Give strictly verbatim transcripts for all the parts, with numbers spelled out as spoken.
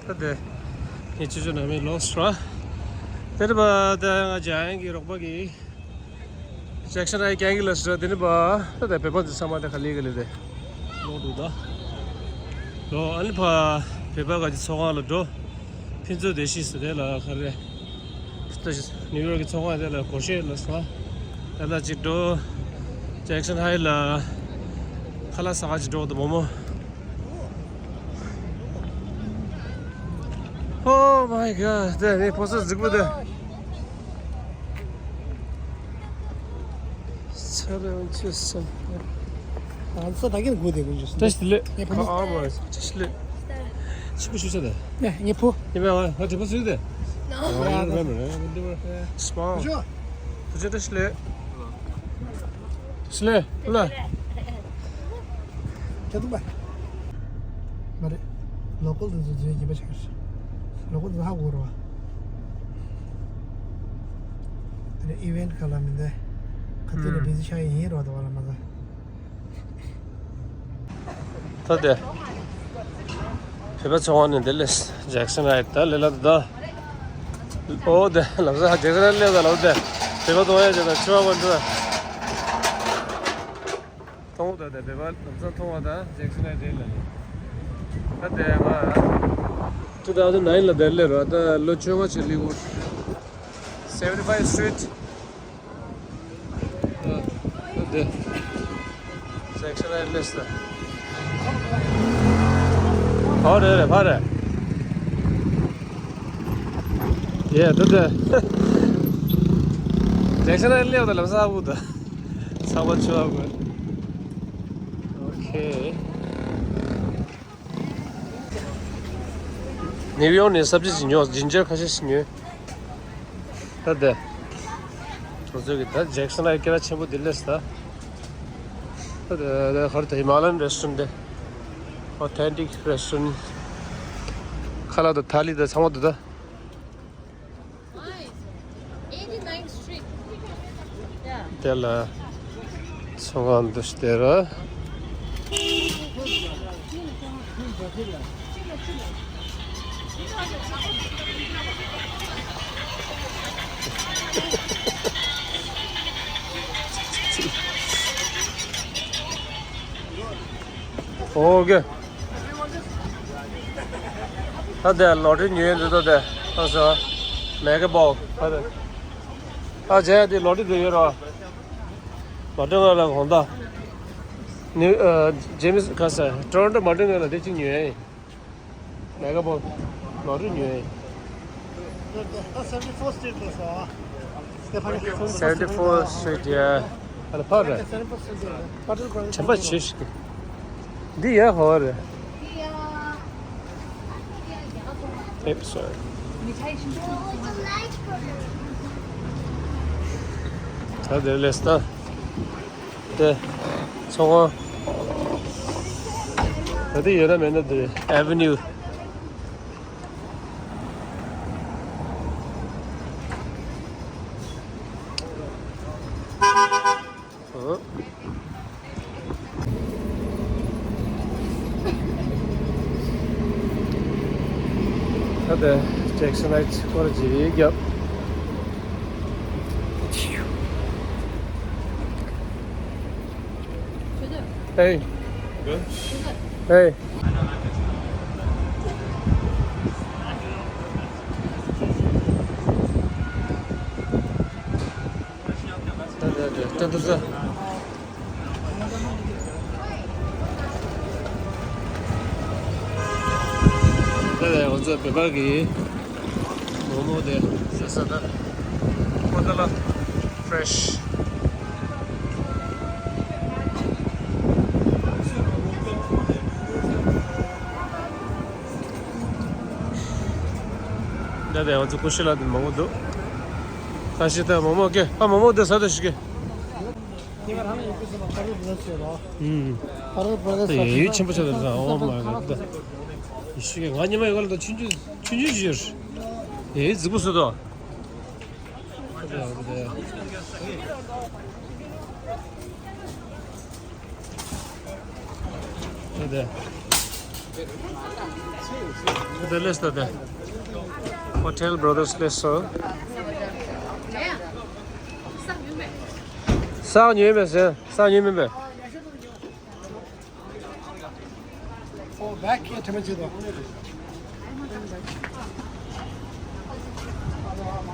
ད་དེ་ངས་ཅི་ཅོ་ན་མེད་ལོག་སོང་། དེ་ནི་བ་ད་ང་ཇ་ཡང་གི་རོགས་པ་གི་ཇེག་སན་ཧའི་ཀན་གི་ལ་སོང་། དེ་ནི་བ་ད་དེ་བོད་པ་འདི་ཚང་མ་དེ་ག་ལེ་ག་ལེ་དེ་ལོག་འདུག་ད་ལོ། ཨ་ནི་ཕ་བོད་པ་ག་ཅི་ཚོགས་ཁང་ལ་འགྲོ། ཕུན་ཚོགས་བདེ་སྐྱིད་ཟེར་དེ་ལ་ག་རེ། ད་ནིའུ་ཡོག་གི་ཚོགས་ཁང་དེ་ལ་སྒོར་གཞས་ལ་སོང་། དེ་ལ་ཅིག་འགྲོ། ཇེག་སན་ཧའི་ལ་ཁ་ལག་ཟ་ག་ཅིག་འགྲོ་འདུག་མོག་མོག Oh my god, དེ་ནི་ཕོ་སོ་རྫིག་པོ་དེ། ཚ་རེ་འོན་ཆེ་སམ། ཨ་ཚ་ད་གིན་གོ་དེ་གོ་ཇུས། བཀྲ་ཤིས་བདེ་ལེགས། ཨ་མ་བཀྲ་ཤིས་བདེ་ལེགས། ཆི་པོ་ཞུ་ས་དེ། ངའི་བུ། ཡིན་པས་ང་ང་དྲི་པོ་ཟུག་དེ། No. I remember, I remember. Small. བུ་ཆེ་བཀྲ་ཤིས་བདེ་ལེགས། བཀྲ་ཤིས་བདེ་ལེགས། ལ། ཁྱེད་ཐུག་པ། མ་རེད། ལོ་ཀལ་དེ་ཚོ་ཚོའི་ཉེས་པ་ཆགས་ཤག་ལོ་ཀལ་དེ་ཚོ་ཧ་གོ་རོ། དེ་ནས་ཨི་ཝེན་ཊི་ག་ལ་མི་འདའ། ག་ཚོད་ལ་བི་ཟི་ཆགས་ཡིན་རོ་དེ་བ་ལ་མ་ཚ། ད་དེ། བོད་པ་ཚོ་བ་ནས་དེ་ལས་ཇེག་སན་ཧའི་ད་ལས་ལ་ད། ཨོ་དེ་ལབ་ས་ཇེག་སན་ཧའི་ལས་ད་ལབ་དེ། བོད་པ་ཚོ་བ་ཡ་ཇེ་ད་ཆུ་བ་གོན་ཏུ། མཐོང་བ་དང་དེ་བེ་བ་ལམ་སང་མཐོང་བ་དང་ཇེག་སན་ཨེ་ཌེ་ལ་ལས། ད་དེ་བ། two thousand nine ལ་དེར་ལས་རོ་ད་ལོ་བཅོ་ལྔ་ཅིག་ལི་གོ། Seventy five Street. ད་དེ། ཇེག་སན་ཨེ་ཌེ་ལས་ད། ཕ་རེ་རེ་ཕ་རེ། ཡེ་ད་དེ། ཇེག་སན་ཨེ་ཌེ་ལས་ད་ལམ་སང་ཨ་བུ་ད། ཚགས་པ་ཆུ་བ་དགོས། ཨོ་ཁེ། ནིའུ་ཡོག་ནས་སབ་ཇི་ཅིག་ཉོ། ཇིན་ཇར་ཁ་ཤས་ཤིག་ཉོས། ད་དེ། ང་ཚོ་གི་ད་ཇེག་སན་ཨེ་ཌེ་ལས་ཆེན་པོ་འདི་ལས་ད། ད་དེ་ད་ཧར་ད་ཧི་མ་ལ་ཡན་རེ་སི་ཊོ་རན་ཊི་དེ། ཨོ་ཐེན་ཊིག་རེ་སི་ཊོ་རན་ཊི། ཁ་ལག་དང་ཐ་ལི་དང་ཚང་མ་འདུག་ད། དེ་ལ་ཚོང་ཁང་འདུག་སྟེ་ར། ཨོ་ཀེ། ད་དེ་ལོ་ཊ་རི་ཉོས་ཡོད་འདུག་ད་དེ། ཨ་ས། མེ་ག་བོག་ད་དེ། ཨ་ཇེ་དེ་ལོ་ཊ་རི་དེ་ཡོད་རོ། མ་ཏྲོ་ང་ལ་གོང་ད། ནི་ཨ་ཇེ་མི་སི་ཁ་ས། ཊོ་རོན་ཊོ་མ་ཏྲོ་ང་ལ་དེ་གཅིག་ཉོས་ཡིན། མེ་ག་བོག་ལོ་ཊ་རི་ཉོས་ཡིན། Seventy four Street ལ་སོ། Seventy four Street ཡ། ཨ་ལ་ཕར་རེད། དྲན་པ་བྱེད་ཤིག་འདི་ཡ་ཧོ་རེད། ཨེབ་སོ། ད་དེ་ལས་ད། དེ། ཚོང་ཁང་། ད་དེ་ཡོད་ན་མེད་ན་དེ་ཨེ་ཝེ་ནིའུ། ཨོ། ད་དེ་ཇེག་སན་ཧའིཊ་སྐོར་ཅིག་རྒྱབ། Hey. Good. Hey. ད་ད་ད་ད་ད། ད་ད་ང་ཚོ་བོད་པ་གི་མོག་མོག་དེ་ཟ་ས་ད། ཧོ་ཏ་ལ་ཕེ་རེ་ཤི། ད་ད་ང་ཚོ་ཀུ་ཤུ་ལ་དེ་མང་པོ་འདུག་ཁ་ཤས་ད་མོག་མོག་ཀེ། ཨ་མོག་མོག་དེ་ཟ་དེ་ཤི་ཀེ། ཨུམ། ད་ཡ་ཡུལ་ཆེན་པོ་ཆགས་འདུག་ཟ། ཨོ་མའི་གོཌ། ད་ཡེ་ཤུ་ཀེ། ང་ཉི་མ་ཡོད་ག་ལ་ད་ཆུང་ཆུང་ཆུང་ཆུང་ཞིག་ཡོད། ཨེ་རྫིག་པོ་བཟོས་འདུག་ད་དེ། དེ་ལས་ད་དེ། Hotel Brothers ལས་སོ། ས་ཉོས་མེད་ཟེར། ས་ཉོས་མེད་པས། ཨོ་བེག་གི་ཐེམ་ཅི་དོ།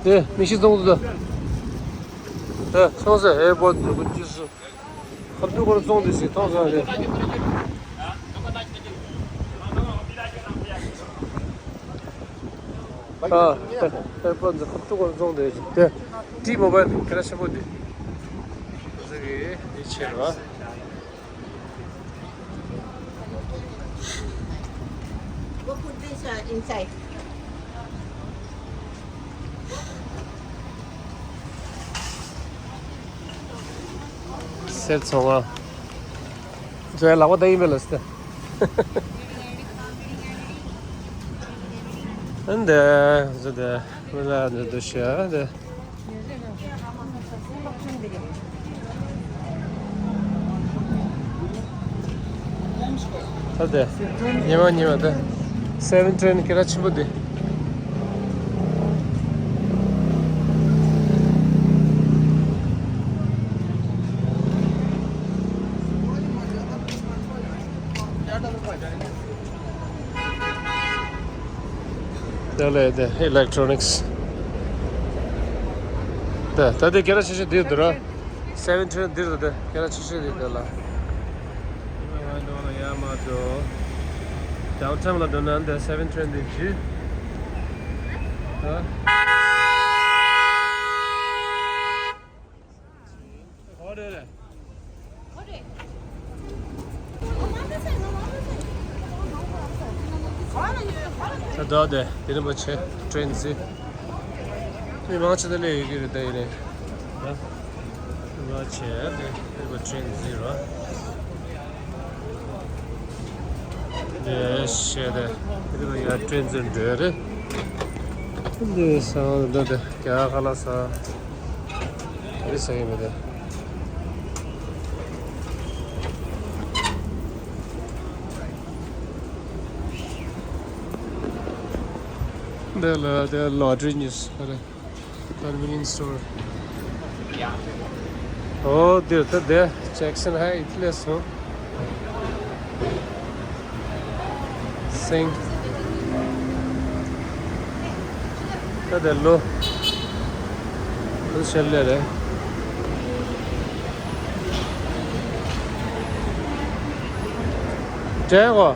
དེ་མི་ཤི་ཙོང་དུ། དེ་སོང་ཟེར་ཨེར་པོར་ཊི་འགྲོ་གི་དུས་སུ། ཁ་ཐུག་སྐོར་བཙོང་དུས་སུ་མཐོང་སོང་རེད། ཨ། ཨེར་པོར་ཊི་འདི་ཁ་ཐུག་སྐོར་བཙོང་དུས་དེ། ཊི་མོ་བཱའིལ་ག་རེ་ཆེན་པོ་འདི། ཟེར་གི་འདི་ཆེ་ར། Go put this uh, inside. སེར་ཚོང་ང་། ཇོའི་ལག་པ་ད་ཡིན་པས་ལ་སྟེ། ཨན་དེ་ཟེར་དེ་མི་ལ་འདི་འདུ་ཤེས་དེ། ད་དེ། ཉི་མ་ཉི་མ་དེ། སེ་བེན་ཊི་རེན་ག་རེ་ཆེན་པོ་དེ། དེ་ལས་དེ་ཨི་ལེག་ཊོ་རོ་ནིག་སི། དེ་ད་དེ་ག་རེ་ཆེ་ཆེ་འདིར་འདུག་ར། སེ་བེན་ཊི་རེན་འདིར་འདུག་དེ་ག་རེ་ཆེ་ཆེ་འདིར་འདུག་ལ། ང་འགྲོ་ན་ཡ་མ་འགྲོ། ཌའུན་ཊའུན་ལ་འགྲོ་ན་འདི་སེ་བེན་ཊི་རེན་འདི་བརྒྱུད། ཨ། ད་ལྟ་དེ་དེ་རིན་པོ་ཆེ་ཊེན་ཟི། མི་མང་ཆེ་དེ་ལས་ཡོད་ཀྱི་རེད་ད་ཡིན་ནའི། ད་མི་མང་ཆེ་དེ་དེ་རིན་པོ་ཊེན་ཟི་རོ། དེ་ཤེས་དེ་དེ་རིན་པོ་ཡ་ཊེན་ཟི་འདྲ་རེད། འདི་ས་འདི་དེ་རྒྱ་གར་ལ་ས། འདི་ས་ཡིན་མི་དེ། འདི་ལ་དེ་ལོ་ཊ་རི་ཉིས་ཨ་རེ། Convenience store. ཨོ་འདིར་ད་དེ་ཇེག་སན་ཧའི་ཨི་ཐི་ལས་སོང་། སིང་། ད་དེ་ལོ། ཁུ་ཤལ་ལེ་རེད། ཇེ་གོ།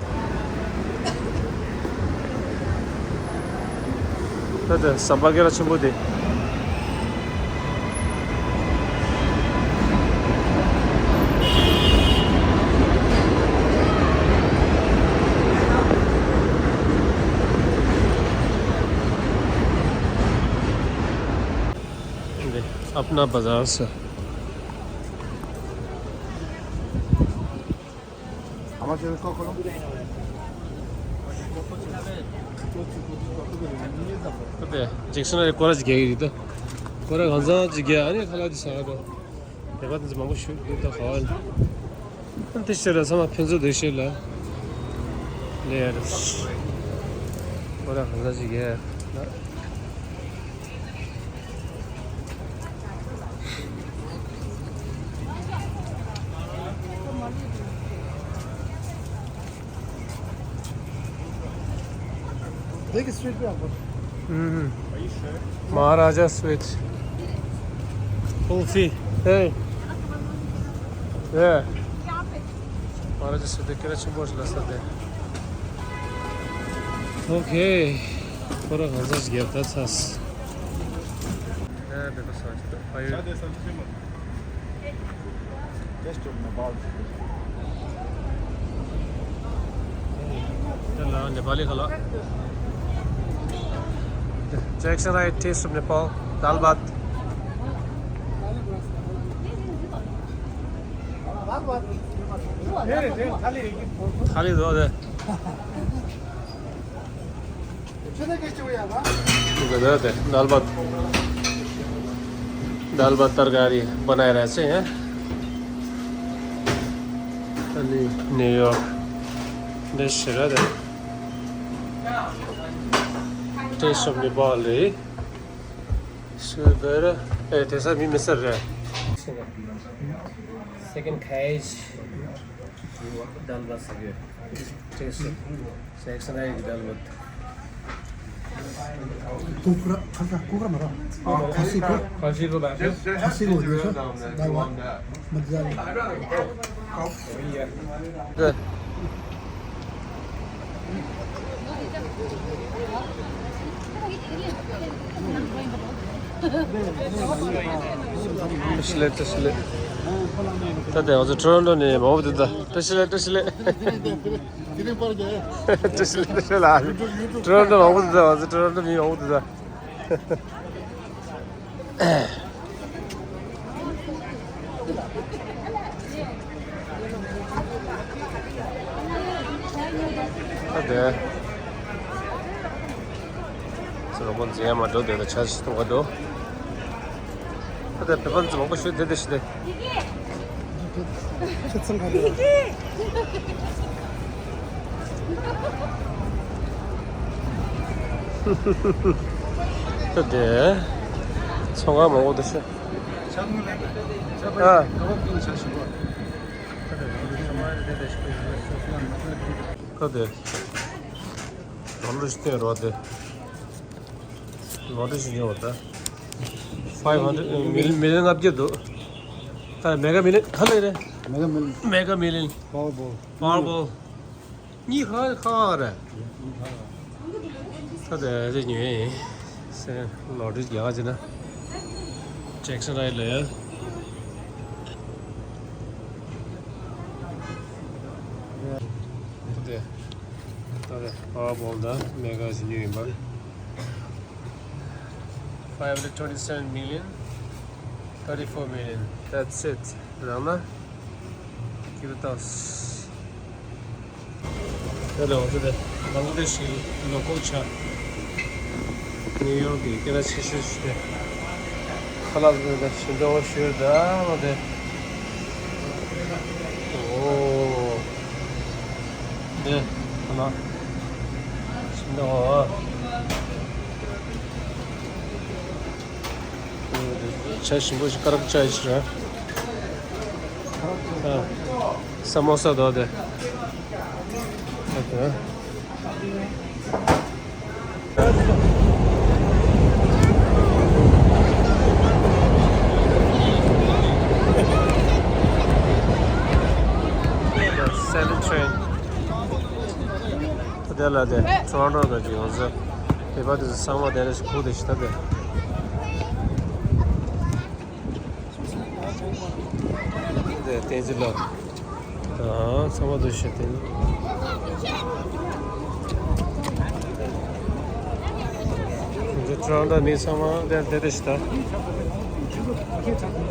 ད་ལྟ་ཟམ་པ་སྐད་གྲགས་ཆེན་པོ་དེ། འདི་ཨབ་ན་བ་ཛར་ཟེར། ཨ་ཕས་ཇེག་སན་ལ་སྐོར་ར་ཅིག་རྒྱག་གི་རེད་ད། སྐོར་ར་གང་ཚང་ཅིག་རྒྱག་ཨ་ནི་ཁ་ལག་ཅིག་ཟ་ག་འགྲོ། ལས་ཀ་དེ་ཚོ་མང་པོ་ཞུ་འདུག་ད་ག་བ་ལ། ཨ་དེ་ཕྱིར་ར་ཚང་མ་ཕན་ཚུན་འདུག་ཤེས་ལ། ལས་ཡ་རེད། སྐོར་ར་གང་ཚང་ཅིག་རྒྱག་ལ། Big street भी आपको। हम्म। Maharaja sweet। Kulfi. Hey। Yeah। Maharaja sweet के रहा छुपो चला सकते। Okay। पूरा गांजा गया था सास। Yeah, देखो सास तो। Best of Nepal. Hello, Nepali hello. Jackson, I taste of Nepal. दाल भात। थाली दो दे। दाल भात, दाल भात तरकारी बनाइरहेछ यहाँ। अनि न्युयोर्क འདི་ཞེ་ར་དེ། དེ་ཤོབ་ནི་པ་ལི། སུ་བེ་ར། ཨེ་དེ་ས་མི་མི་སར་རེད། Second cash. Dal bhat. Taste. Section hai dal bhat. Kukra, kukra, kukra mara. Khasi ko. Khasi ko ba. Khasi ko. Dal bhat. Maza. བཀྲ་ཤིས་བདེ་ལེགས། བཀྲ་ཤིས་བདེ་ལེགས། ད་ལྟ་ང་ཚོ་ཊོ་རོན་ཊོ་ནས་མང་པོ་འདུག་ད། བཀྲ་ཤིས་བདེ་ལེགས། བཀྲ་ཤིས་བདེ་ལེགས། བཀྲ་ཤིས་བདེ་ལེགས་ལ། ཊོ་རོན་ཊོ་མང་པོ་འདུག་ད། ང་ཚོ་ཊོ་རོན་ཊོ་མི་མང་པོ་འདུག་ད། ཨ་དེ། ཚེ་རོགས་པ་འཛིན་ཡ་མ་འགྲོ་དེ་ལ་ཆ་ཞིག་གཏོང་ག་འགྲོ། ཨ་དེ་བོད་པ་འཛིན་མང་པོ་ཤོད་དེ་དེ་ཞིག་དེ། ཁྱེད་ཚང་ག་རེད། ད་དེ། ཚོང་ཁང་མང་པོ་འདུག་ཤག་ཨ། ད་དེ། ལོ་ལོ་ཞིག་བསྟན་རོགས་དེ། ལོ་ལོ་ཞིག་ཉོ་བ་ད། ཕའིབ་ཧན་ཌེ་རེཌ། མི་མི་ལི་ཡོན་ལྔ་བརྒྱ་འདུག་ད་མེ་ག་མི་ལི་ཡོན་ག་ལེ་རེད། མེ་ག་མི་ལི་ཡོན། མེ་ག་མི་ལི་ཡོན། པ་ཝར་པོལ། པ་ཝར་པོལ། གཉིས་ཁ་ཁ་རེད། ད་དེ་རེ་ཉོས་ཡིན། སེ་ལོ་ཊི་རི་རྒྱག་ག་ཅི་ན། ཇེག་སན་ཧའེཊ་ལ་ཡོད། ད་དེ་ད་དེ་པ་ཝར་པོལ་དང་མེ་ག་ཞིག་ཉོས་ཡིན་པ། Five hundred twenty-seven million, thirty-four million. That's it. རང་ན། Give it us. དེ་ལ་འོ་དེ་རེད། བང་ལ་དེ་ཤི་ལོ་ཀལ་ཆ། ནིའུ་ཡོག་གི་སྐད་གྲགས་ཆེ་ཤོས་ཤིག་རེད། ཁ་ལག་དེ་ཞིམ་འདྲ་བོ་ཞིག་རེད་ད་ལོ་དེ། ཨོ། དེ་ཁ་ལག་ཞིམ་འདྲ་བོ། ཆ་ཞིམ་པོ་ཞིག་ཀ་རག་ཅ་ཞིག་ར། ཨ། ས་མོ་ས་དོ་དེ། ཨ་དེ། Seven train. ད་དེ་ལ་དེ་ཊོ་རོན་ཊོ་ག་ཅིག་ཡོང་ཟེར། དེ་པ་དེ་ཚོ་ཚང་མ་དེ་ནས་ཁུག་དེ་ཞིག་ད་དེ། དེ་བསྟན་འཛིན་ལགས། ད་ཚང་མ་དེ་ཞིག་དེ། འདི་ཊོ་རོན་ཊོ་མི་ཚང་མ་དེ་དེ་དེ་ཞིག་ད།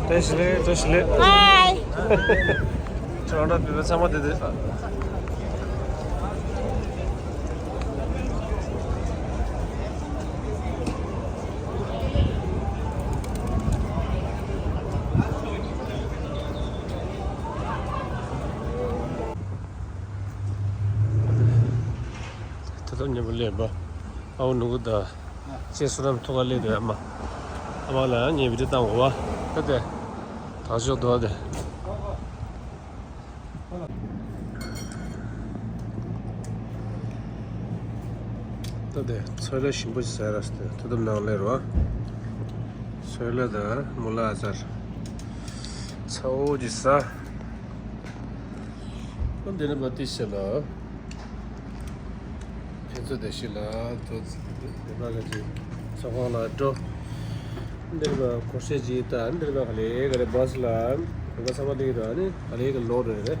བཀྲ་ཤིས་བདེ་ལེགས། བཀྲ་ཤིས་བདེ་ལེགས། ཧའི། ཊོ་རོན་ཊོ་བོད་པ་ཚང་མ་དེ་དེ། ད་ལྟ་ཉལ་པོ་ལེན་པ། ཨའོ་ནུ་གུ་ད། ཅེས་སུ་རམ་ཐུག་ག་ལེ་དུ་ཨ་མ། ཨ་མ་ལ་ངས་བི་ཌི་ཡོ་བཏང་གོ་བ། ད་དེ། ད་ཞོག་དོ་དེ། ད་དེ་ཚོད་ལས་ཞིམ་པོ་ཞིག་ཟ་ར་སྟེ་དོ་དམ་ནང་ལེ་རོ། ཚོད་ལས་དང་མུ་ལ་ཨ་ཙར། ཚ་བོ་ཅིག་ཟ། འདི་ནི་མ་ཏི་ཤ་ལ། ཁྱེད་ཚོ་བདེ་སྐྱིད་ལ་དུ་དེ་པ་ག་ཅིག་ཚོགས་ཁང་ལ་འགྲོ། འདིར་པ་གོ་ཤེས་ཅིག་ད་འདིར་པ་ག་ལེ་ག་ལེ་བྷ་སི་ལ་ག་ཚང་མ་འདི་ད་ནི་ག་ལེ་ག་ལོ་རེ་རེ།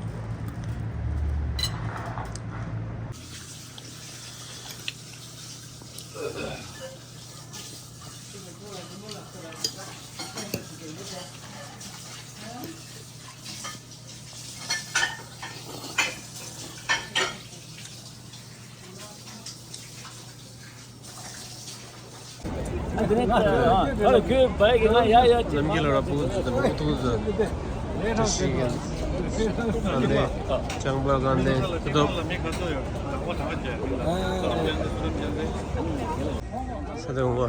ནམ་རྒྱུན་ལ་ར་བུ་ཚོ་དང་བུ་ཐུག་ཚོ་བཀྲ་ཤིས་ཀྱི་ གང་ལྡན། ལྕང་པ་གང་ལྡན། ཐུབ་ཐོབ། ས་དེ་འོང་བ།